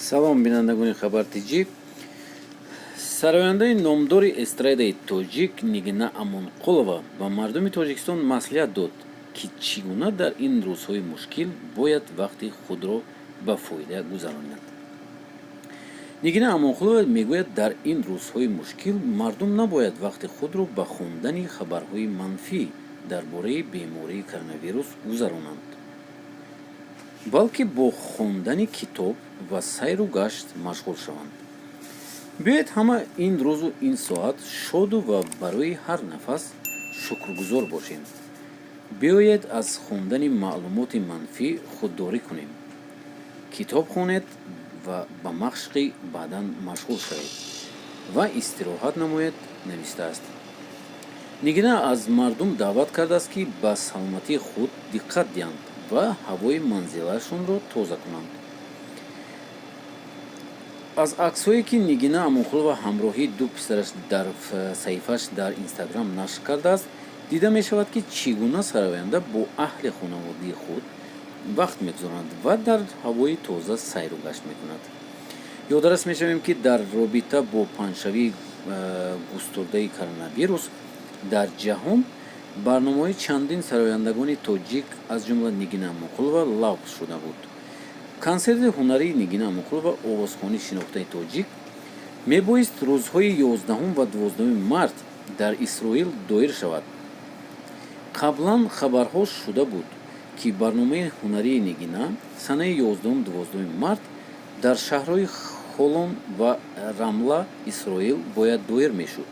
Салом, бинандагони Хабар Тҷ. Сарояндаи номдори эстрадаи тоҷик Нигина Амонқулова ба мардуми Тоҷикистон маслиҳат дод, ки чӣ гуна дар ин рӯзҳои мушкил бояд вақти худро ба фоида гузаронад. Нигина Амонқулова мегӯяд, дар ин рӯзҳои мушкил мардум набояд вақти худро ба хондани хабарҳои манфӣ дар бораи бемории коронавирус гузаронанд, балки бо хондани китоб ва сайру гашт машғул шаванд. Биёед, ҳама ин рӯзу ин соат шоду ва барои ҳар нафас шукргузор бошем. Биёед, аз хондани маълумоти манфӣ худдорӣ кунем. Китоб хонед ва ба машқи бадан машғул шавед ва истироҳат намоед, навиштааст. Нигина аз мардум даъват кардааст, ки ба саломатии худ диққат диҳанд ва ҳавои манзилашонро тоза кунанд. Аз аксҳое, ки Нигина Амонқулова ҳамроҳи ду писараш дар саҳифааш дар Инстаграм нашр кардааст, дида мешавад, ки чӣ гуна сароянда бо аҳли хонаводаи худ вақт мегузаронад ва дар ҳавои тоза сайру гашт мекунад. Ёдрас мешавем, ки дар робита бо паҳншавии густурдаи коронавирус дар ҷаҳон барномаҳои чандин сарояндагони тоҷик, аз ҷумла Нигина Амонқулова, лағв шуда буд. Консерти ҳунарии Нигина Амонқулова, овозхони шинохтаи тоҷик, мебоист рӯзҳои 11 ва 12 март дар Исроил доир шавад. Қаблан хабарҳо шуда буд, ки барномаи ҳунарии Нигина санаи 11-12 март дар шаҳрҳои Холон ва Рамла, Исроил, бояд доир мешуд.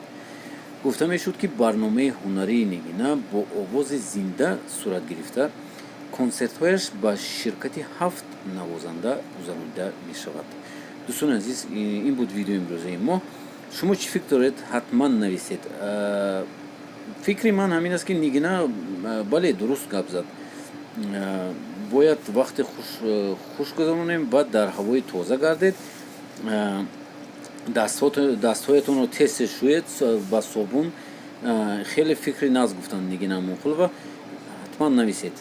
Гуфта мешуд, ки барномаи ҳунарии Нигина бо овози зинда сурат гирифта, консертҳояш ба ширкати ҳафт навозанда гузаронида мешавад. Дӯстони азиз, ин буд видеои имрӯзаи мо. Шумо чӣ фикр доред, ҳатман нависед. Фикри ман ҳамин аст, ки Нигина, бале, дуруст гап зад. Бояд вақти хуш гузаронем ва дар ҳавои тоза гардед, дастҳоятонро тез тез шӯед ба собун. Хеле фикри нағз гуфтанд Нигина Амонқулова. Ҳатман нависед.